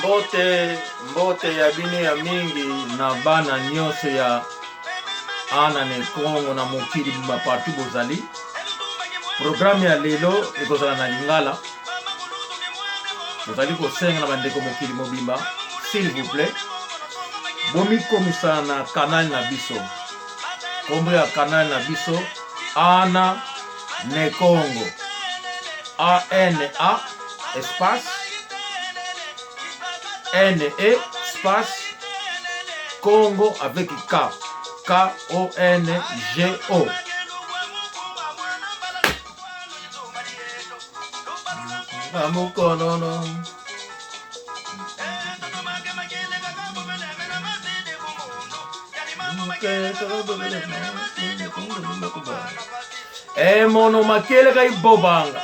Mbote, mbote ya bino ya mingi na bana nyonso ya ana ne Kongo na mokili bima partout bozali. Programme ya lelo ekozala na lingala. Tozali kosenga na bandeko mokili mobimba, s'il vous plaît, bomikomisa na canal na biso. Kombo ya canal na biso Ana ne Kongo. A N A espace N E espace Congo avec K K O N G O. Amukonono. Emono makele ka ibobanga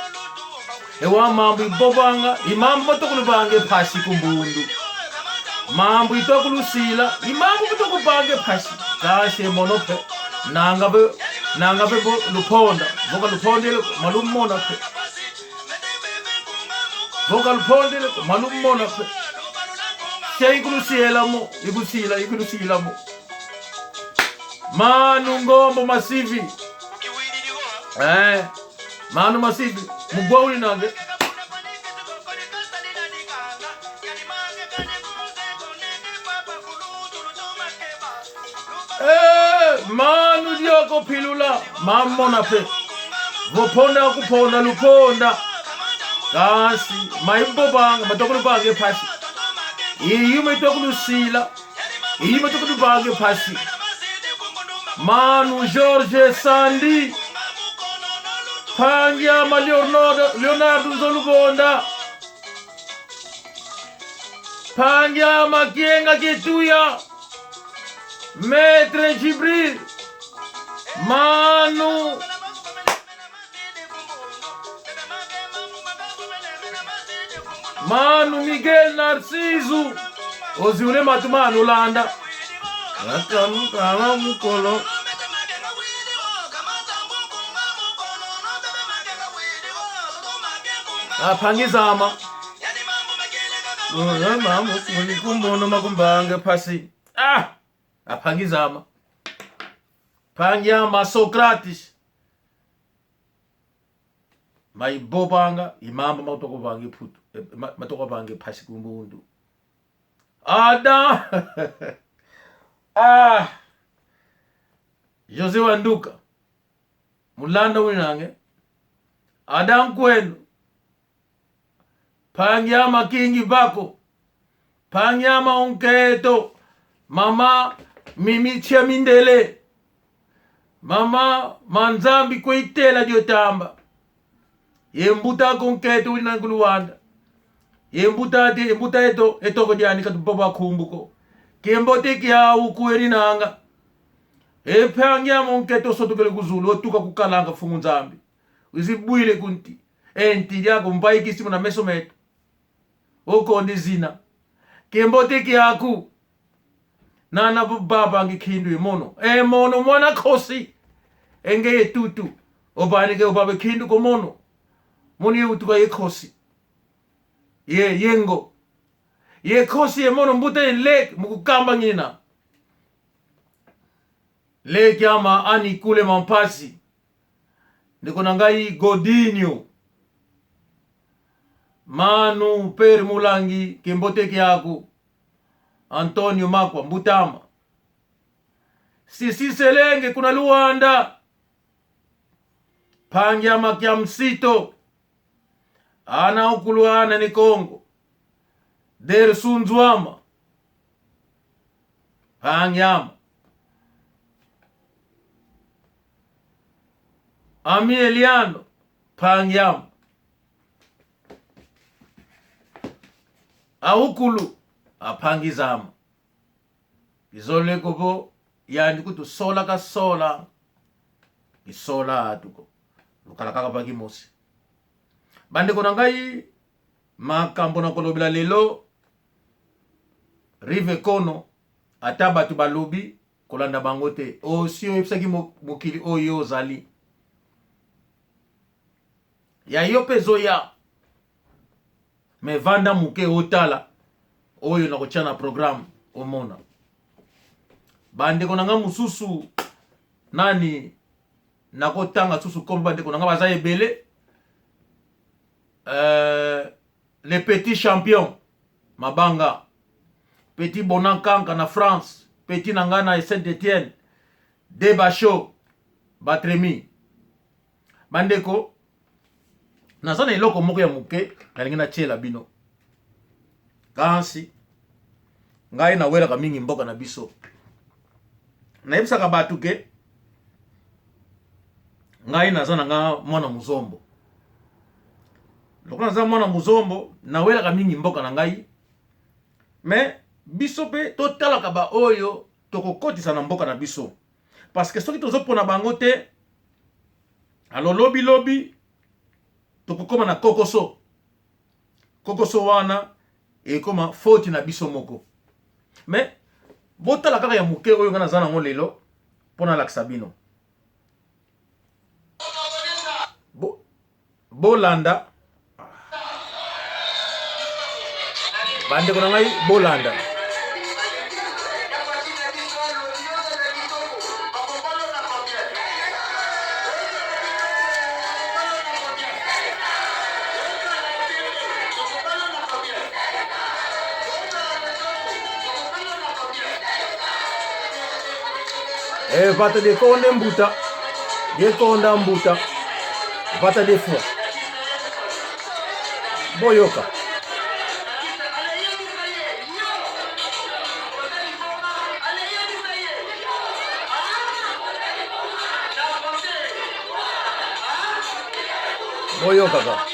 ewa mambo ibobanga imambo matokulubange phasi kumbundu mambo itokulusila imambo kutokubange phasi kasi emono phe nanga be nanga be luphonda voka luphondele malumona phe voka luphondele malumona phe seyikulusiyela mo ikusila ikulusila mo manu ngombo masivi eh manu masivi mugwauli nange Eh, manu lyoko philula mamona pe vophonda kuphonda luphonda kasi maibobanga matokulubange phasi iyuma itokulusila iyuma tokulubange phasi manu george sandi phangyama leonardo leonardo nzolubonda phangyama kienga kituya Maître Jibril Manu Manu Miguel Narciso oziule matu manu landa akamukala mukolo aphangizama kumbono makumbange phasi ah aphangizama phangyama Socrates maibopanga imamba matokopanga iphutu eh, matokopanga iphasi kumbundu ada ah Jose Wanduka mulanda winange adankwenu Pangyama kingi bako. Pangyama onketo. Mama Mimi Chia Mindele. Mama Manzambi kuitela diotamba. Yembuta konketo uli nankuluwanda. Yembuta te yembuta eto etoko diani katuboba khumbuko. Kembote kiawu kueri nanga. Ephangyama onketo sotokele kuzulu otuka kukalanga fungu nzambi. Uzibwile kunti enti lyako mpaikisimu na meso metu okondi zina kembote kyaku nana baba ngikhindu emono emono mwana khosi enge yetutu obanike obabe khindu komono moni yeutuka yekhosi ye yengo yekhosi yemono mbuta yenlek mukukamba ngina leki ama ani kule mampasi Ndeko na ngai Godinho Manu Pere Mulangi Kemboteke yaku Antonio Makwa Mbutama Sisi Selenge kuna Luanda Pangyama kya Msito ana ukuluana ni Kongo Der Sunzwama Pangyama Ami Eliano Pangyama Aukulu aphangizama ngizoleko bo yandi kuti sola ka sola ngisola atuko lukala kaka pakimosi bandeko na ngai makambo na kolobela lelo rive kono ata bato balobi Kolanda bango te. Osi oyebisaki mokili oyo yo ozali. Ya yo pe ezoya. Mais vanda muke otala. Oyo nakotia na programme omona. Bandeko na nga mosusu nani nakotanga susu kombo bandeko na nga baza ebele. Le petit champion Mabanga, petit Bonan Kanka na France, petit na nga na Saint-Étienne, Debacho, Batremi. Bandeko, naza na eloko moko ya moke nalingi natiela bino. Kasi ngai nawelaka mingi mboka na biso. Nayebisaka bato ke ngai naza na nga mwana muzombo. Lokola naza mwana muzombo, nawelaka mingi mboka na ngai. Mais biso pe totalaka ba oyo tokokotisa na mboka na biso. Parce que soki tozopona bango te, alors lobi lobi tokokoma na kokoso. Kokoso wana ekoma faute na biso moko. Mais botala kaka ya moke oyo nga naza nango lelo mpo nalakisa bino. Bolanda bandeko na ngai, bolanda. Eh, vata de konde mbuta de konda mbuta vata de fua boyoka. Boyokaka.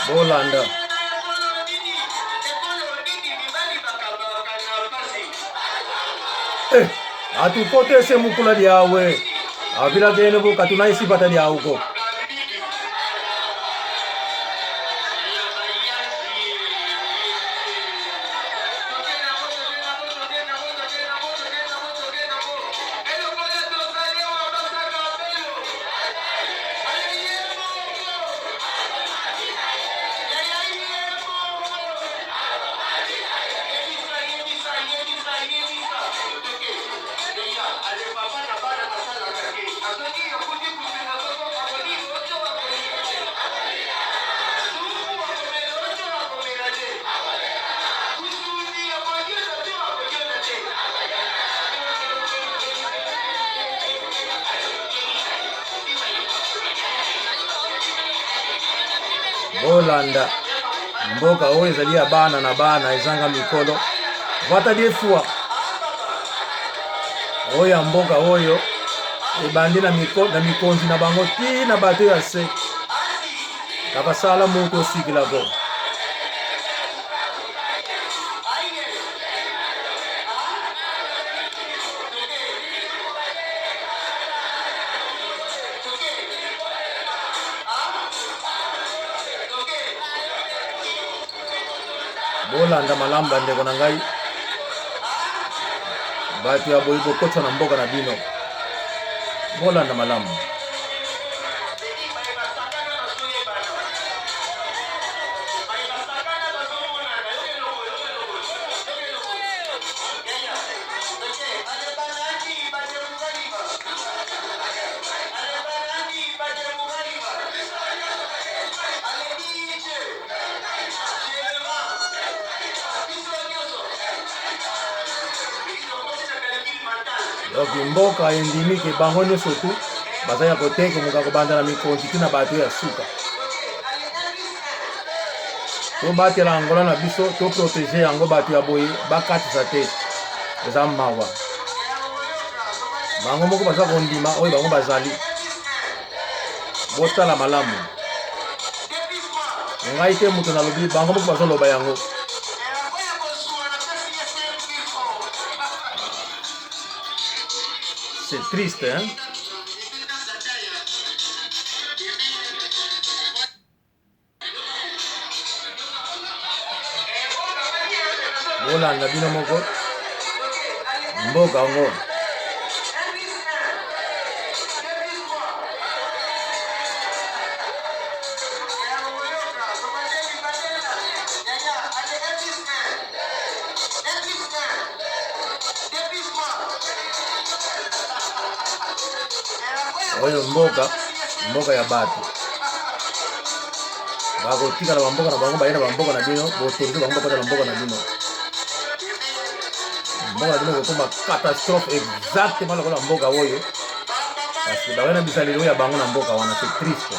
Bolanda. Eh, atukotese mukula lyawe avilakene bo katunaisipata lyauko. Bolanda mboka oyo ezali ya bana na bana ezanga mikolo vata defua oyo ya mboka oyo ebandi na, miko, na mikonzi na bango ti na bato ya se na basala moto osikilako. Bolanda malamu bandeko na ngai, bato ya boye bokotisa na mboka na bino, bolanda malamu. Donc mboka endimi ke bango nyonso tu baza ya koteka moka kobanda na mikonzi ti na bato ya suka. Tobatela Angola na biso, to protéger yango bato ya boye bakatisa te. Eza mawa. Bango moko baza kondima oyo bango bazali. Botala malamu. Ngai te moto nalobi, bango moko bazoloba yango. C'est triste, hein? Bolanda bino moko mboka yango. Oyo mboka mboka ya bato bakotikala bamboka na bango baye na bamboka na bino boautorize bango bakota na mboka na bino mboka na bino kokoma catastrophe exactement lokola mboka oyo parce que baye na bizaleli oyo ya bango na mboka wana c'est triste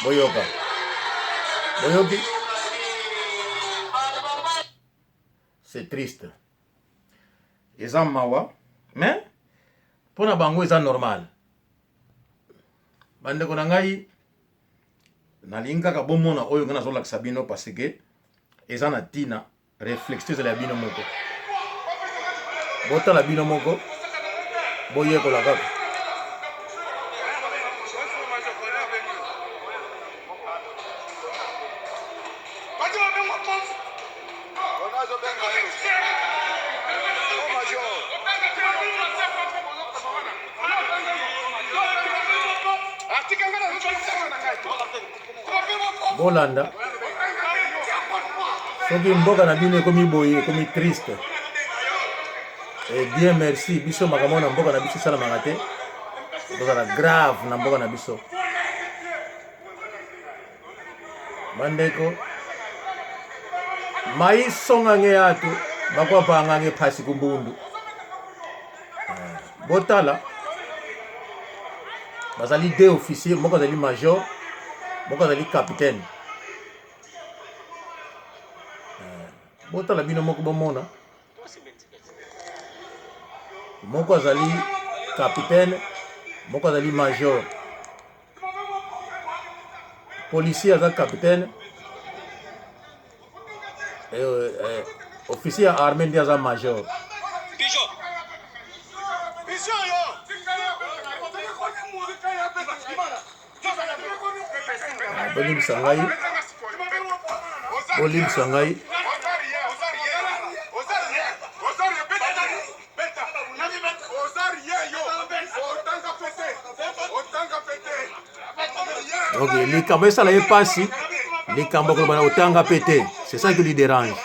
boyoka boyoki c'est triste eza mawa mais mpo na bango eza normal bandeko na ngai nalingi kaka bomona oyo ngai nazolakisa bino parce que eza na ntina réflexion ezala ya bino moko botala bino moko boyekola kaka Bolanda soki mboka na bino ekomi boye ekomi triste et bien merci biso makambo na mboka na biso esalamaka te ekozala grave na mboka na biso Bandeko maisonga nge yatu bakwapanga nge phasi kumbundu eh, botala bazali deux officier moko azali major moko azali capitaine eh, botala bino moko bomona moko azali capitaine moko azali major Policier aza capitaine eh, eh, officier ya armée nde aza major. Ah, bolimbisa ngai bolimbisa ngai Ok, likambo esala ye mpasi, likambo koloba na otanga mpe te, c'est ça qui lui dérange.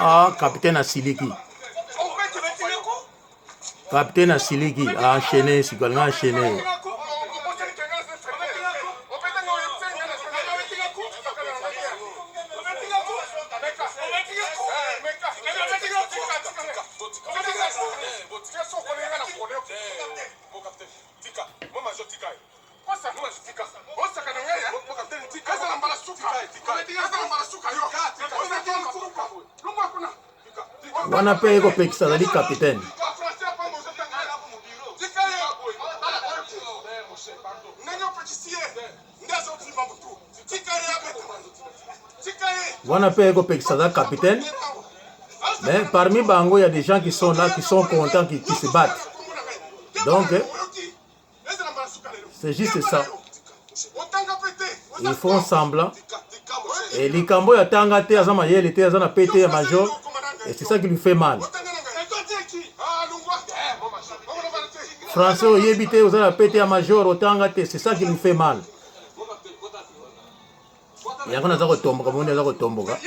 Ah, capitaine asiliki capitaine asiliki a enchaîné sikoyo alinga enchaîné wana mpe ekopekisa azali capitaine wana mpe ekopekisa aza capitaine mais parmi bango il y a des gens qui sont là qui sont contents qui, qui se battent donc c'est juste ça ils font semblant et likambo ya tanga te aza mayele te aza na pete ya major et c'est ça qui lui fait mal. Français oyebi te, oza na pete ya major, otanga te, c'est ça qui nous fait mal. Yango naza kotomboka, moni naza kotomboka.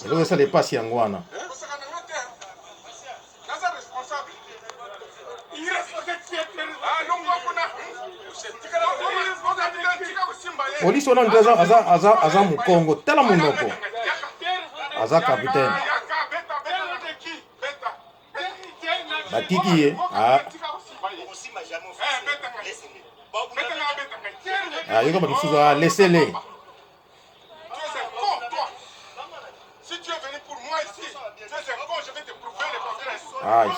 Eloko esala epasi yango wana. Polisi wana nde aza, aza, aza, aza mokongo tala monoko aza capitaine batiki ye ah. Ah, yoka bato mosusu ah, laissez-les Aïe.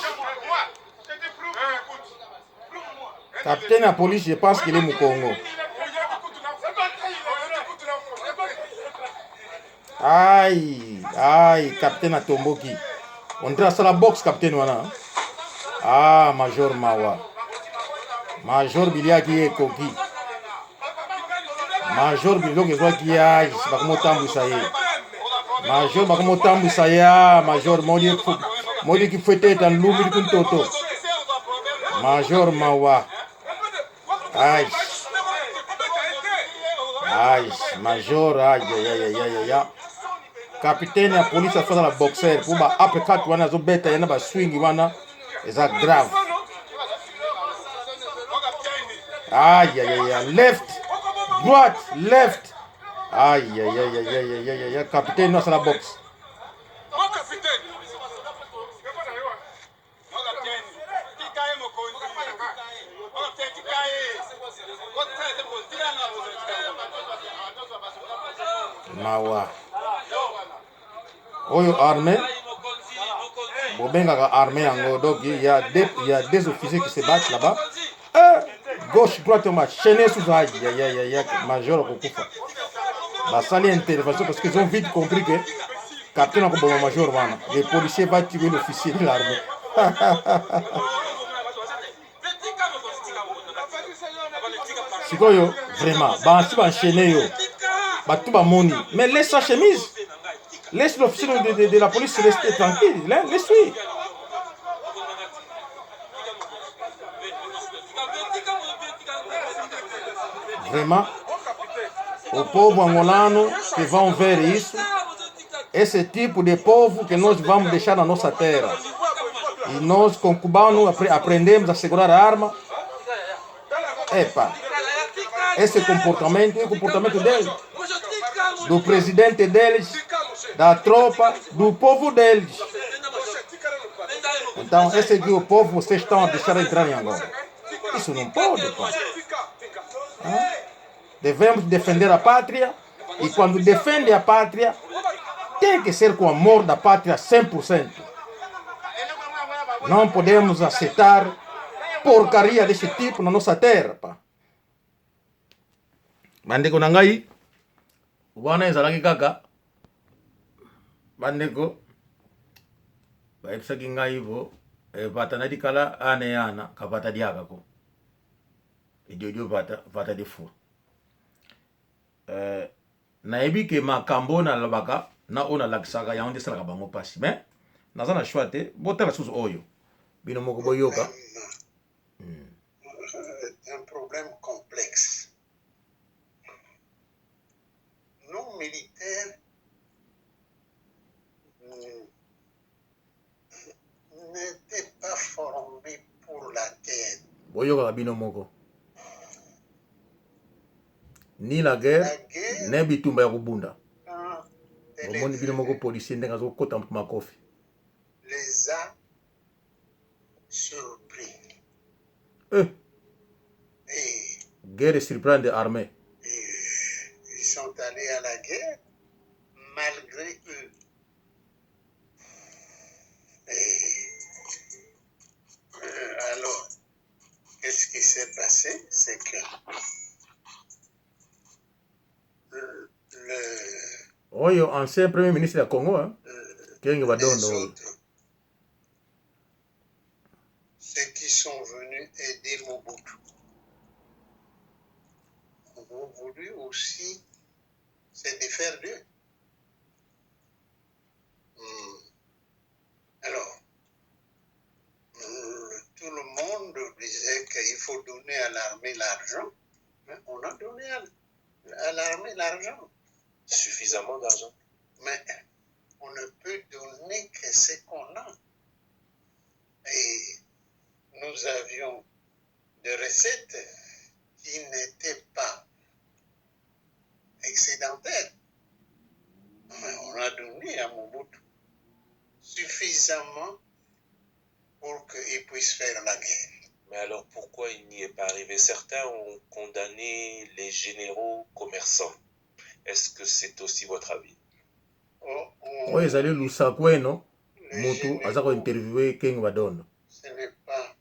Capitaine ya police, je pense qu'il est Mukongo. Aïe, aïe, capitaine atomboki. On dirait asala boxe capitaine wana. Ah, major mawa. Major biliaki ye ekoki. Major biloko ezwaki ye age bakomotambwisa ye. Major bakomotambwisa ye ah, major modi modi kifweteta nlumbi likuntoto. Major mawa. Aïe. Aïe, major, aïe, aïe, aïe, aïe, aïe. Capitaine ya police afaza la boxer pour ba uppercut wana azobeta ye na ba swing wana eza grave. Aïe, aïe, aïe, left, droite, left. Aïe, aïe, aïe, aïe, aïe, aïe, aïe, capitaine asala boxe. Mawa oyo armée bobengaka armée yango donc il y a deux, il y a deux officiers qui se battent là-bas eh, gauche droite ma chaîne sous aïe aïe aïe aïe major akokufa basali intervention parce qu'ils ont vite compris que Capitaine akoboma major wana. Les policiers va tuer l'officier de l'armée. Sikoyo vraiment basi ba enchaîner yo. Bato bamoni. Mais laisse sa chemise. Laisse l'officier de, de, de la police rester tranquille. Laisse-lui. Vraiment, o povo angolano que vão ver isso, esse tipo de povo que nós vamos deixar na nossa terra. E nós, com cubano, aprendemos a segurar a arma. Epa, esse comportamento é o comportamento dele, do presidente deles, da tropa, do povo deles. Então, esse aqui é o povo vocês estão a deixar entrar em Angola. Isso não pode, pá. Devemos defender a pátria e quando defende a pátria, tem que ser com amor da pátria 100%. Não podemos aceitar porcaria desse tipo na nossa terra, pá. Bandeko na ngai, wana ezalaki kaka bandeko bayebisaki ngai bo vata na dikala ane yana kavata diaka ko ediodio vata vata de fua eh, nayebi ke makambo oyo nalobaka na oyo nalakisaka yango nde esalaka bango mpasi mais naza na choix te botala susu oyo bino moko boyoka Un problème complexe. Nos militaires n'étaient pas formés pour la guerre. Boyokaka bino moko ni la guerre ne bitumba ya kobunda bomoni bino moko policier ndenge azokota makofi les a surpris. Eh. Et, guerre surprendre armée. Et, ils sont allés à la guerre malgré eux. Et, alors, qu'est-ce qui s'est passé C'est que le. Oyo ancien premier ministre ya Congo, hein? Kenge Badondo. Ceux qui sont venus aider Mobutu. ont voulu aussi se défaire d'eux. Alors, tout le monde disait qu'il faut donner à l'armée l'argent. Mais on a donné à l'armée l'argent. Suffisamment d'argent. Mais on ne peut donner que ce qu'on a. Et nous avions des recettes qui n'étaient pas excédentaires. Mais on a donné à Mobutu suffisamment pour qu'il puisse faire la guerre. Mais alors pourquoi il n'y est pas arrivé? Certains ont condamné les généraux commerçants. Est-ce que c'est aussi votre avis? Oh, oh, Oyo ezali Lusakweno les mutu aza généraux, kointerviewe Kengo wa Dondo. ce n'est pas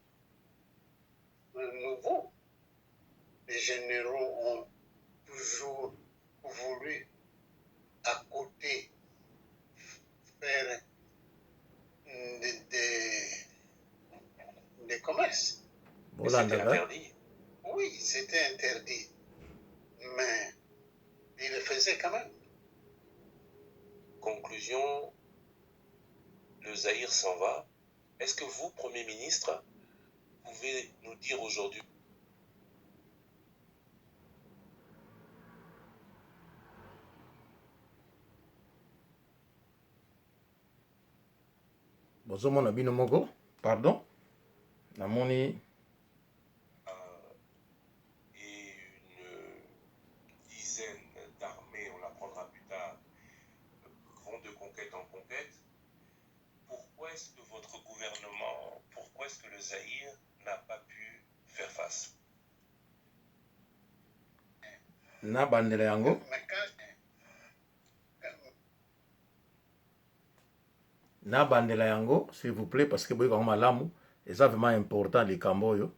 nouveau. Les généraux ont toujours voulu à côté faire des commerces. Mais c'était Bolandaka. interdit. Oui, c'était interdit, mais ils le faisaient quand même. Conclusion, le Zaïre s'en va. Est-ce que vous, Premier ministre, pouvez nous dire aujourd'hui Bozomona bino moko, pardon, namoni. Et une dizaine d'armées, on l'apprendra plus tard, vont de conquête en conquête? Pourquoi est-ce que votre gouvernement, pourquoi est-ce que le Zaïre n'a pas pu faire face? Na bandela yango. Mais quand, Na bandela yango, s'il vous plaît, parce que boyoka yango malamu, eza vraiment important likambo oyo,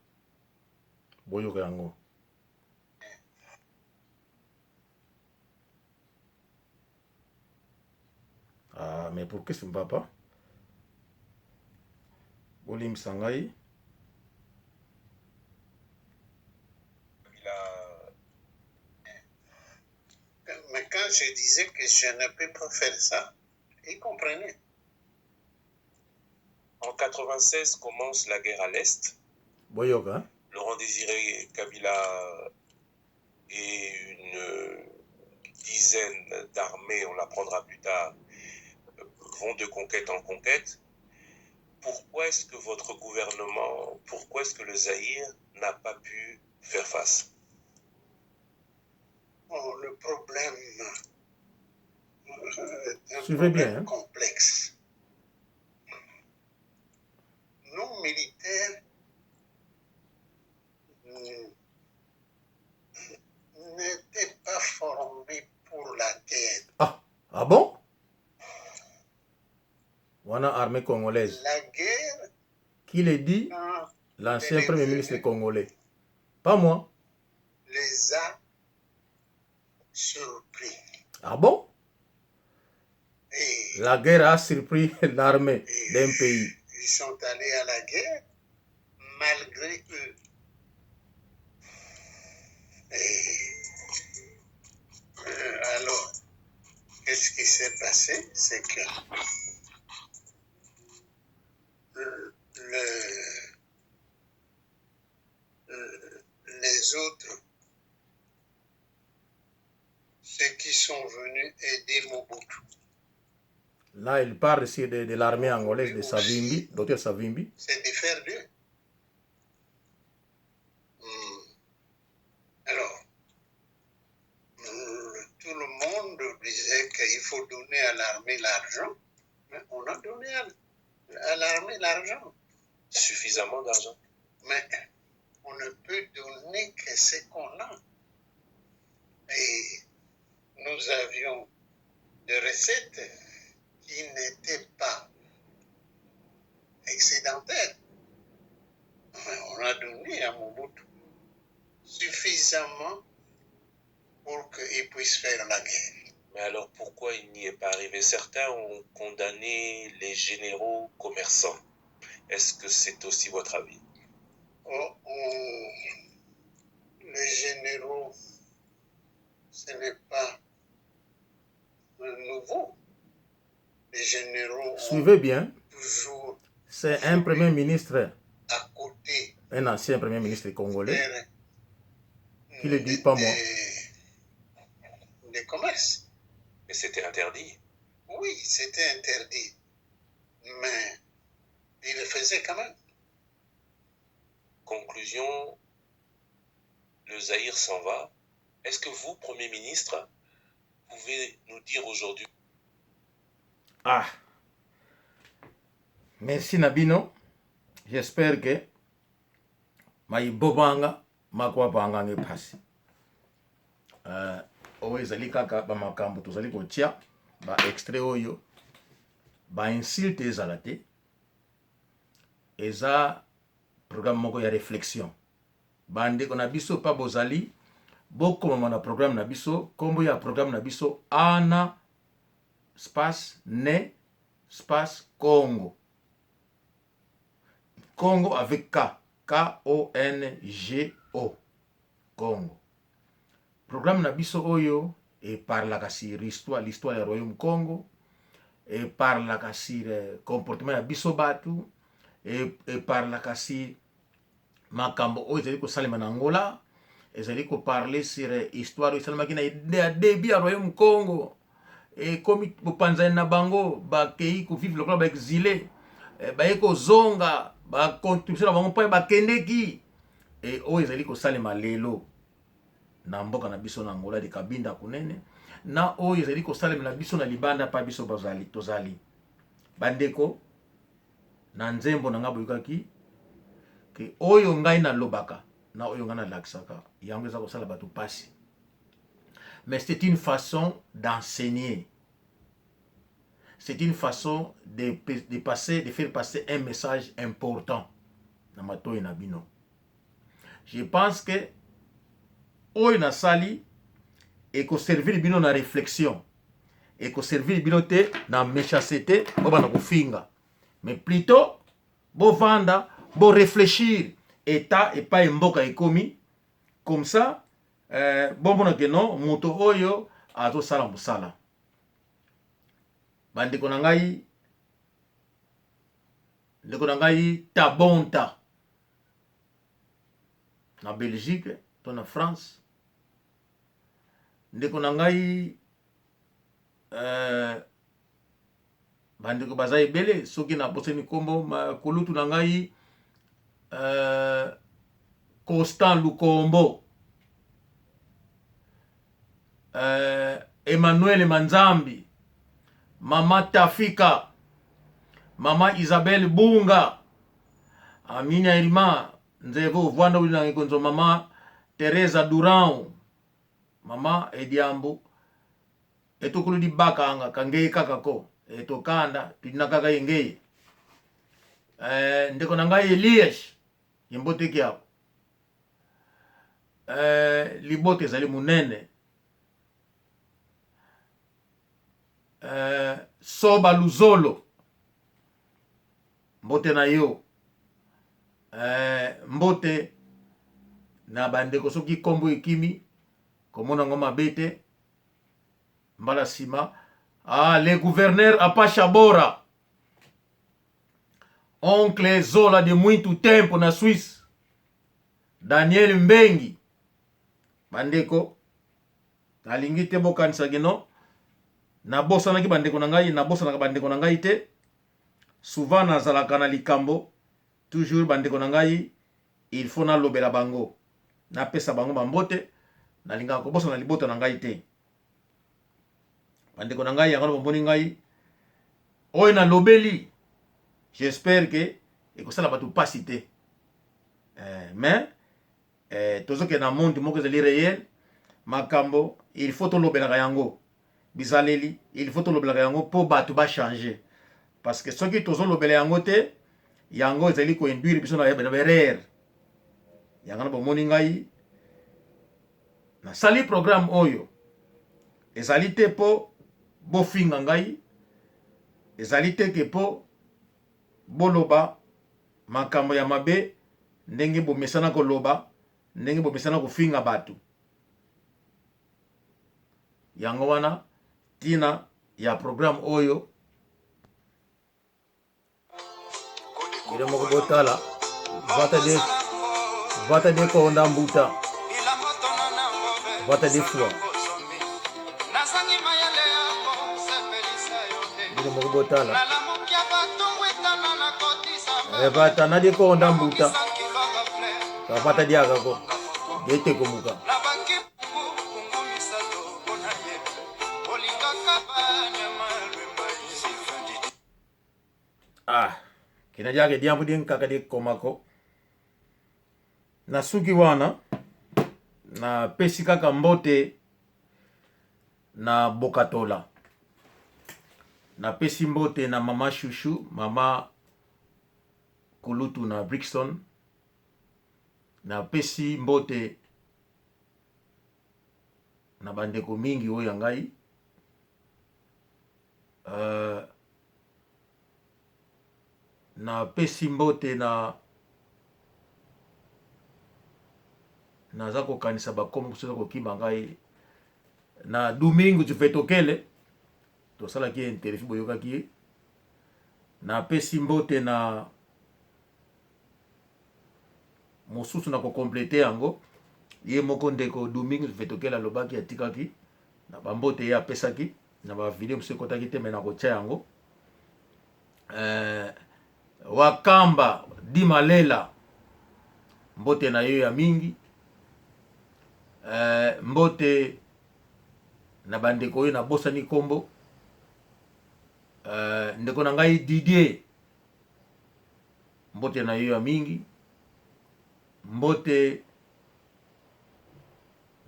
boyoka yango. Ah, mais pourquoi ça ne va pas? Bolimbisa ngai. Il a... Mais quand je disais que je ne peux pas faire ça, ils comprenaient. En 96 commence la guerre à l'Est. Boyoka. Laurent Désiré Kabila et une dizaine d'armées, on l'apprendra plus tard, vont de conquête en conquête. Pourquoi est-ce que votre gouvernement, pourquoi est-ce que le Zaïre n'a pas pu faire face? Bon, le problème est un Suivez bien, problème hein. complexe. Nos militaires n'étaient pas formés pour la guerre. Ah, ah bon? Wana armée congolaise. La guerre, Qui le dit? quand L'ancien elle est premier ministre venue, congolais. Pas moi. les a surpris. Ah bon? Et La guerre a surpris l'armée d'un pays. ils sont allés à la guerre malgré eux. Et alors, qu'est-ce qui s'est passé? C'est que les autres, ceux qui sont venus aider Mobutu, Là, il parle ici de l'armée angolaise de Savimbi, docteur Savimbi. c'est de faire d'eux. Alors, tout le monde disait qu'il faut donner à l'armée l'argent. Mais on a donné à l'armée l'argent. Suffisamment d'argent. Mais on ne peut donner que ce qu'on a. Et nous avions des recettes qui n'étaient pas excédentaires. Mais on a donné à Mobutu suffisamment pour qu'il puisse faire la guerre. Mais alors pourquoi il n'y est pas arrivé? Certains ont condamné les généraux commerçants. Est-ce que c'est aussi votre avis? Oh, oh, les généraux Ce n'est pas nouveau. Les généraux ont Suivez bien, toujours c'est un premier ministre, à côté un ancien premier ministre congolais, faire qui le dit, pas moi. des commerces. Mais c'était interdit. Oui, c'était interdit. Mais il le faisait quand même. Conclusion, le Zaïre s'en va. Est-ce que vous, Premier ministre, pouvez nous dire aujourd'hui Ah, merci na bino. J'espère que maibobanga makwapanga nge pasi. Oyo ezali kaka bamakambo tozali kotia ba extrait oyo, ba insulte ezala te. Eza programme moko ya réflexion. Bandeko na biso pa bozali bokomama na programme na biso. Nkombo ya programme na biso ana space ne space Congo, Congo avec K, K O N G O, Congo. Programme na biso oyo eparlaka sur histoire, l'histoire ya royaume Congo, eparlaka sur comportement ya biso bato, eparlaka sur makambo oyo ezali kosalema na Angola, ezali koparle sur histoire oyo esalemaki na début ya royaume Congo. Ekomi bopanzani na bango, bakei kovivre lokola baexilés, baye kozonga, bacontribution na bango mpo bakendeki. E oyo ezali kosalema lelo na mboka na biso na Angola de Kabinda kunene, na oyo ezali kosalema na biso na libanda mpa biso bazali tozali bandeko. Na nzembo na ngai boyokaki ke oyo ngai nalobaka na oyo ngai nalakisaka yango eza kosala bato mpasi, mais c'est une façon d'enseigner, c'est une façon de passer, de faire passer un message important na matoi na bino. Je pense que oyo nasali ekoservir bino na réflexion, ekoservir bino te na méchanceté bobanda kofinga, mais plutôt bovanda, boréfléchir état epai mboka ekomi. Comme ça bomona ke non, moto oyo azosala mosala. Bandeko na ngai, ndeko na ngai Tabonta na Belgique to na France, ndeko na ngai, bandeko baza ebele, soki nabosani nkombo, kulutu na ngai Constant Lukombo, Emmanuel Manzambi, mama Tafika, mama Isabelle Bunga, Amina Ilma Nzevo Vwanda Ulinangi Konzo, mama Teresa Durão, mama Ediambo etokolo dibakanga kangei kaka ko etokanda tudina kaka yengei, ndeko na ngai Elias yemboteki yako, libota ezali monene, Soba Luzolo, mbote na yo, mbote na bandeko. Soki nkombo ekimi, komona yango mabe te. Mbala nsima, ah, le gouverneur Apasha Bora, oncle Zola de muito tempo na Suisse, Daniel Mbengi. Bandeko, nalingi te bokanisaki no nabosanaki bandeko na ngai. Nabosanaka bandeko na ngai te. Souvent nazalaka na likambo toujours, bandeko na ngai, il faut nalobela bango, napesa bango bambote. Nalingaka kobosana libota na ngai te, bandeko na ngai. Yango na bomoni ngai oyo nalobeli, j'espère ke ekosala bato mpasi te, mais tozokende na monde moko ezali réel. Makambo il faut tolobelaka yango, bizaleli il faut tolobelaka yango mpo bato bachange, parce que soki tozolobela yango te, yango ezali koinduire biso na baerreur. Yango na bomoni ngai nasali programme oyo, ezali te mpo bofinga ngai, ezali te ke mpo boloba makambo ya mabe ndenge bomesana koloba, ndenge bomesana kofinga bato. Yango wana ntina ya programme oyo. Bino moko botala vata de vata de konda mbuta vata de fois bino moko botala vata na de konda mbuta kavata diakako detekomuka. Ah, kina diake diambu di nkaka di komako na suki wana. Napesi kaka mbote na Bokatola, napesi mbote na mama Shushu, mama kulutu na Brixton, napesi mbote na bandeko mingi oyo ya ngai. Napesi mbote na naza kokanisa bakombo mosusu eza kokima ngai na Domingo Vetokele, tosalaki ye interview, boyokaki ye. Napesi mbote na mosusu na kokomplete yango ye moko ndeko Domingo Vetokele alobaki, atikaki na bambote ye apesaki na bavideo mosusu ekotaki te, me nakotia yango. Wakamba Dimalela, mbote na yo ya mingi. Mbote na bandeko oyo nabosani nkombo. Ndeko na ngai Didier, mbote na yo ya mingi. Mbote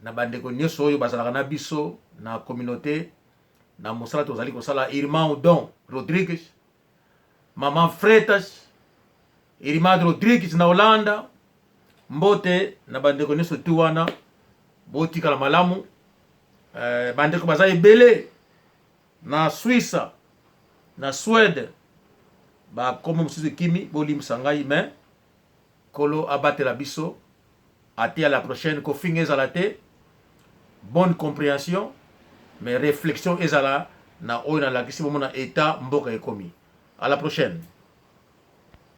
na bandeko nyonso oyo bazalaka na biso na communauté na mosala tozali kosala. Irmão Don Rodrigues, Maman Fretas, Irmã Rodrigues na Hollanda, mbote na bandeko nyonso tu wana, botikala malamu. Bandeko baza ebele na Suisse, na Suède, bakombo mosusu ekimi, bolimbisa ngai, mais Nkolo abatela biso. Ate à la prochaine. Kofinga ezala te, bonne comprehension, mais réflexion ezala na oyo nalakisi bomona état mboka ekomi. À la prochaine.